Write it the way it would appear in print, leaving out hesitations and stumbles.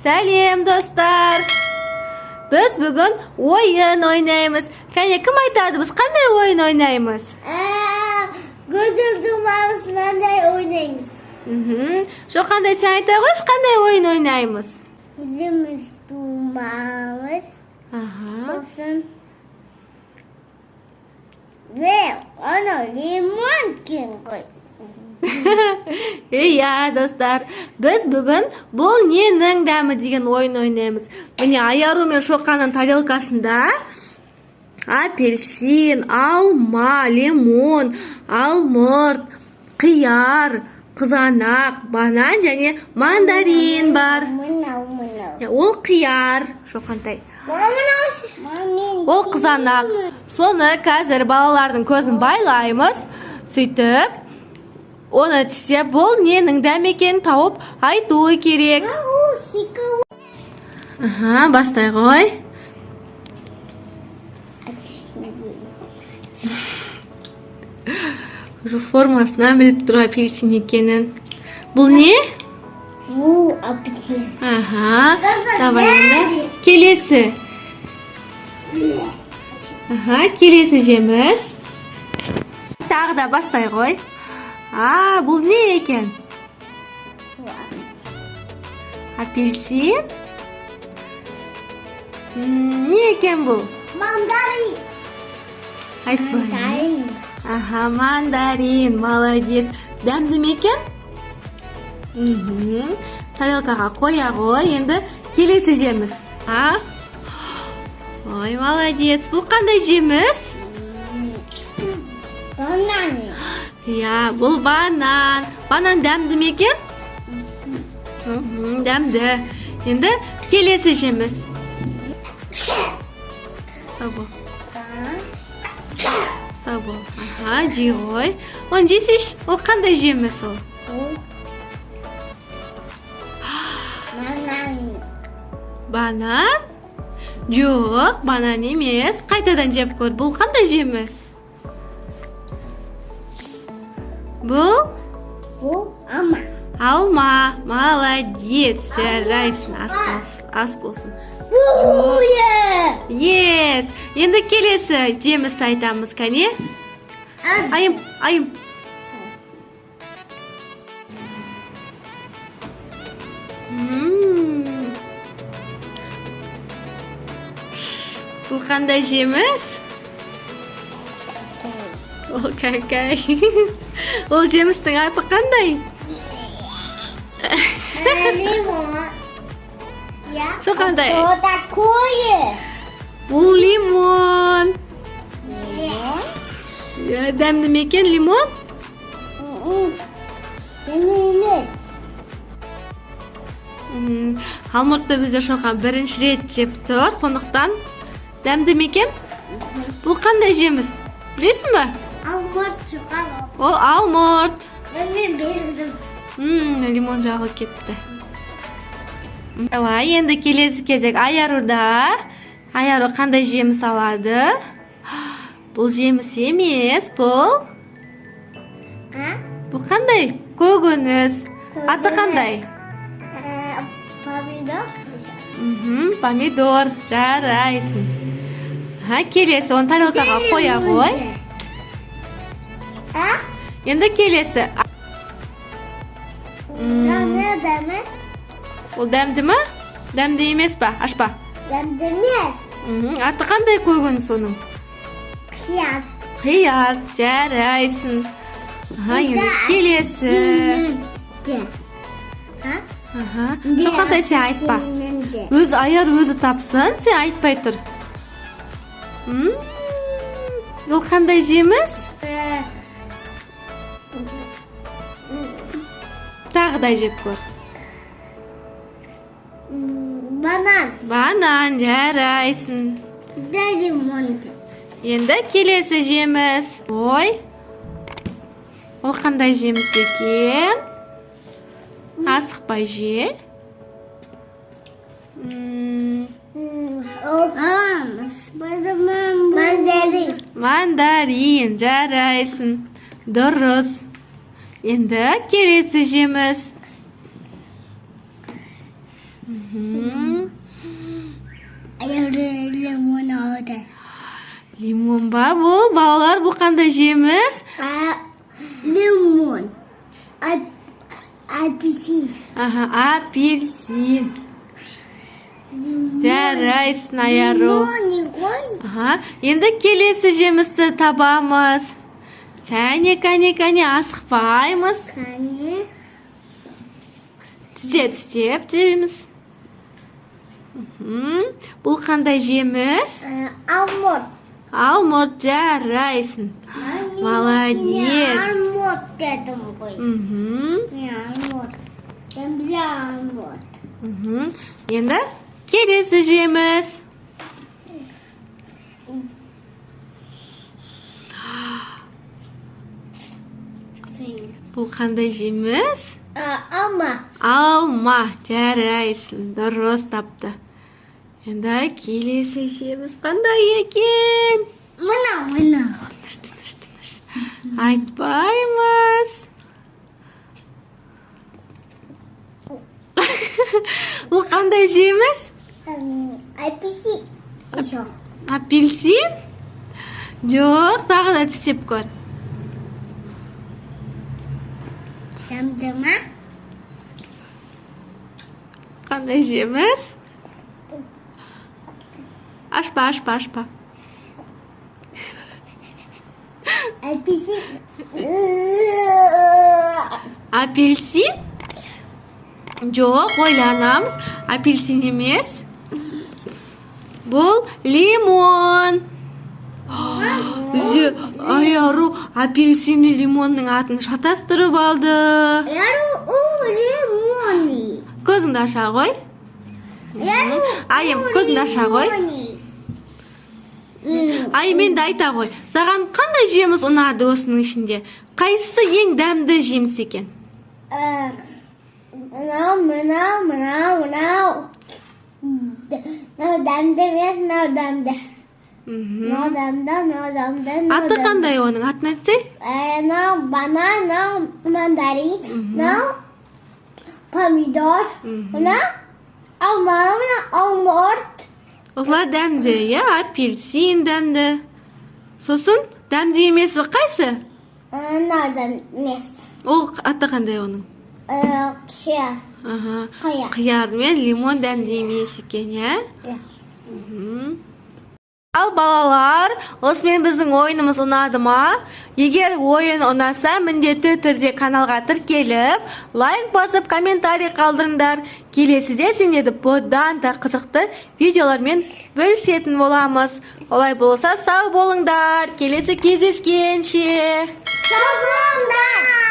Сәлем, достар! Біз бүгін ойын ойнаймыз. Кәне, кім айтады, біз қандай ойын ойнаймыз? Көзім жұмамыз, мынандай ойнаймыз. Жоқ, қандай, сен айта қойшы, қандай ойын ойнаймыз? Көзіміз жұмамыз. Аха. Сосын не, анау лимон екен ғой. Иә, достар, біз бүгін бұл ненің дәмі деген ойын ойнаймыз. Міне, Аяру мен Шоқанның тарелкасында апельсин, алма, лимон, алмұрт, қияр, қызанақ, банан және мандарин бар. Мынау, мынау. Ол қияр, Шоқантай. Мынау. Ол қызанақ. Соны қазір балалардың көзін байлаймыз. Сөйтіп, оны тістеп, бұл ненің дәмі екенін тауып айтуы керек. Ол сикі. Аха, бастай ғой. Уже формасынан біліп тұр апельсин екенін. Бұл не? Бұл апельсин. Аха. Давай енді келесі. Аха, келесі жеміс. Тағы да бастай ғой. А, бұл не екен? Апельсин? Не екен бұл? Мандарин. Айтпай. Мандарин. Аха, мандарин, молодец. Дәмді ме екен? Мхм. Тарелкаға қоя ғой. Енді келесі жеміс. А? Ой, молодец. Бұл қандай жеміс? Банан. Иә, бұл банан. Банан дәмді ме екен? Мхм, дәмді. Енді келесі жеміс. Сау бол. Сау бол. Аха, жей ғой. Оны жесейші. Ол қандай жеміс ол? Бұл банан. Банан? Жоқ, банан емес. Қайтадан жеп көр. Бұл қандай жеміс? Бұл? Бұл алма. Алма. Молодец. Жарайсың. Ас болсын. Ас болсын. Буе. Yes. Енді келесі жеміс айтамыз, кәне? Айым, айым. Бұл қандай жеміс? Ол какай. Ол жемістің аты қандай? Лимон. Я. Что қандай? Что такое? Бұл лимон. Лимон. Иә, дәмді ме екен лимон? Дәмді емес. Алмұртты бізде Шоқан бірінші рет жеп тұр, сондықтан дәмді ме екен? Бұл қандай жеміс? Білесің бе? Алмұрт шоқан. Ол алмұрт. Мен бердім. Лимон жағылып кетті. Давай, енді келесі кезек Аяруда. Аяру қандай жеміс алады? Бұл жеміс емес, бұл? А? Бұл қандай? Көкөніс. Аты қандай? Помидор. Мхм, помидор. Жарайсың. Аха, келесі, оны тарелкаға қоя ғой. А? Енді келесі. Дәмді дәмі? Ол дәмді ме? Дәмді емес па? Ашпа. Дәмді емес. Аты қандай көкөніс оның? Қияр. Қияр. Жарайсың. Аха, енді келесі. А? Аха. Шоқантай, сен айтпа. Өз Аяр өзі тапсын, сен айтпай тұр. Ол қандай жеміс? Тағы да жеп көр. Банан. Банан, жарайсың. Да, лимон. Енді келесі жеміс. Ой. Ол қандай жеміс екен? Асықпай же. Мандарин. Мандарин, жарайсың. Дұрыс. Енді келесі жеміс. Болды. Лимон ба бұл? Балалар, бұл қандай жеміс? Лимон. Апельсин. Аха, апельсин. Жарайсың, Аяру. Лимон ғой. Аха, енді келесі жемісті табамыз. Кәне, кәне, кәне, асықпаймыз. Кәне. Тістеп, тістеп жейміз. Бұл қандай жеміс? Алмұрт. Алмұрт, жарайсың. Молодец. Алмұрт дедім ғой. Мен алмұрт. Мен біле алмұрт. Енді келесі жеміс. Бұл қандай жеміс? Алма. Алма, жарайсың, дұрыс тапты. Енді келесі жеміс қандай екен? Мынау, мынау. Тыныш, тыныш, тыныш. Айтпаймыз. Бұл қандай жеміс? Апельсин. Жоқ. Апельсин? Жоқ, тағы да тістеп көр. Дәмді ма? Қандай жеміс? Ашпа, ашпа, ашпа. Апельсин. Апельсин? Жоқ, ойланамыз. Апельсин емес. Бұл лимон. Бізде Аяру апельсин мен лимонның атын шатастырып алды. Аяру, у лимоны. Көзіңді аша ғой. Аяру, Айым, көзіңді аша ғой. Айым, енді айта ғой. Саған қандай жеміс ұнады осының ішінде? Қайсысы ең дәмді жеміс екен? Мынау, мынау, мынау, мынау. Мынау дәмді емес, мынау дәмді. Мынау дәмді, мынау дәмді. Аты қандай оның? Атын айтсай? Мынау банан, мынау мандарин, мынау помидор, мынау алма, мынау алмұрт. Осылар дәмді, иә? Апельсин дәмді. Сосын дәмді емесі қайсы? Мынау дәмді емес. Ол аты қандай оның? Қияр. Аха. Қияр. Қияр мен лимон дәмді емес екен, иә? Ал балалар, осымен біздің ойынымыз ұнады ма? Егер ойын ұнаса, міндетті түрде каналға тіркеліп, лайк басып, комментарий қалдырыңдар. Келесіде сендерді бұдан да қызықты видеолармен бөлісетін боламыз. Олай болса, сау болыңдар. Келесі кездескенше. Сау болыңдар.